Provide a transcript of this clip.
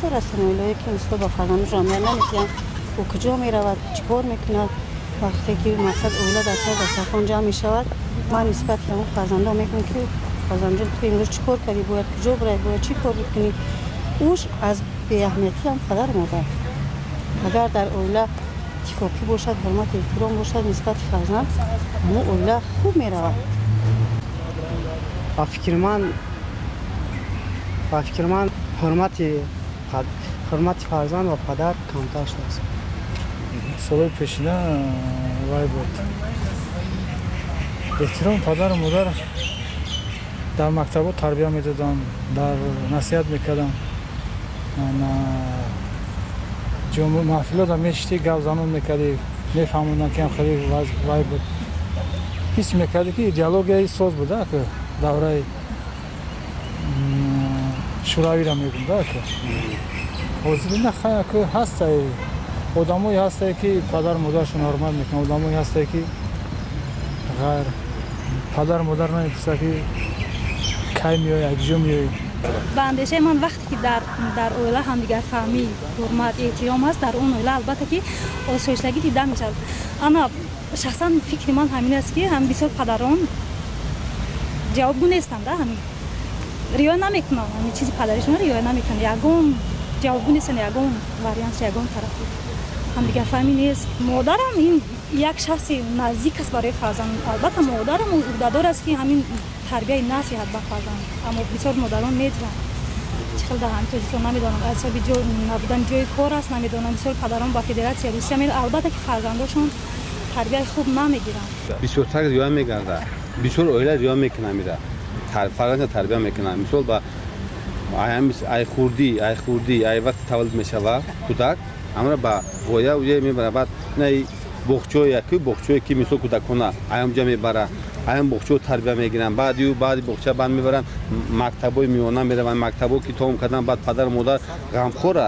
Бисёр ҳастанд оилаҳое, ки мисол ба фарзандашон аҳамият намедиҳанд, ӯ куҷо меравад, чӣ кор мекунад. Вақте ки, мақсад, оила дар сари дастархон ҷамъ мешавад, ман нисбати ҳамон фарзандон мегӯям, ки фарзандҷон, ту имрӯз чӣ кор кардӣ, бояд куҷо биравӣ, бояд чӣ кор бикунӣ. Уш аз беаҳамиятӣ ҳам падару модар. Агар дар оила иттифоқӣ бошад, ҳурмату эҳтиром бошад нисбати фарзанд, ҳамон оила хуб меравад. Ба фикри ман, ҳурмати фарзанд ва падар камтар шудааст. Солҳои пешина вай буд, эҳтироми падару модар. Дар мактабҳо тарбия медоданд, дар насиҳат мекарданд, маҳфилода мешишти, гап занон мекардӣ, мефаҳмонданд, ки хеле вай буд. Ҳис мекардӣ, ки идеологияи соз буда, давраи шӯравиро мегум да. Ҳозир на, ҳастай, одамое ҳастае, ки падару модарашон ҳурмат мекунанд, одамое ҳастае, ки ғайр падару модар намепурсад, ки кай меои, куҷо меоӣ. Ба андешаи ман, вақте ки дар оила ҳамдигарфаҳмӣ, ҳурмат, эҳтиром ҳаст, дар он оила албатта ки осоиштагӣ дида мешавад. Ана шахсан фикри ман ҳамин аст, ки ҳам бисёр падарон ҷавобгӯ нестанд, ҳамин риоя намекунанд, ҳамин чизи падаришон риоя намекунанд, ягон ҷавобгӯ нестанд, ягон вариант, ягон тарафи ҳамдигарфаҳмӣ нест. Модарам ин як шахси наздик аст барои фарзанд. Албатта, модарам уҳдадор аст, ки ҳамин тарбияи насиҳат ба фарзанд, аммо бисёр модарон медиҳанд. Чӣ хел дар ҳамин Тоҷикистон, намедонам, аз ҳисоби ҷой набудани ҷои кор аст, намедонам. Бисёр падарон ба Федератсияи Русия мераванд, албатта ки фарзандошон тарбияи хуб намегиранд. Бисёртар риоя мегардад, бисёр оила риоя мекунанд, мира фарзанда тарбия мекунанд. Мисол, ба ай хурдӣ, ай вақти таваллуд мешава кӯдак, амра ба воя уя мебара. Баъд на боғчое ки, боғчое ки, мисол, кӯдакона аямҷа мебара, аям боғчао тарбия мегиранд. Баъди баъди боғча баъд мебаранд, мактабҳои миёна мераванд, мактабҳо ки тамом кардан, баъд падару модар ғамхора.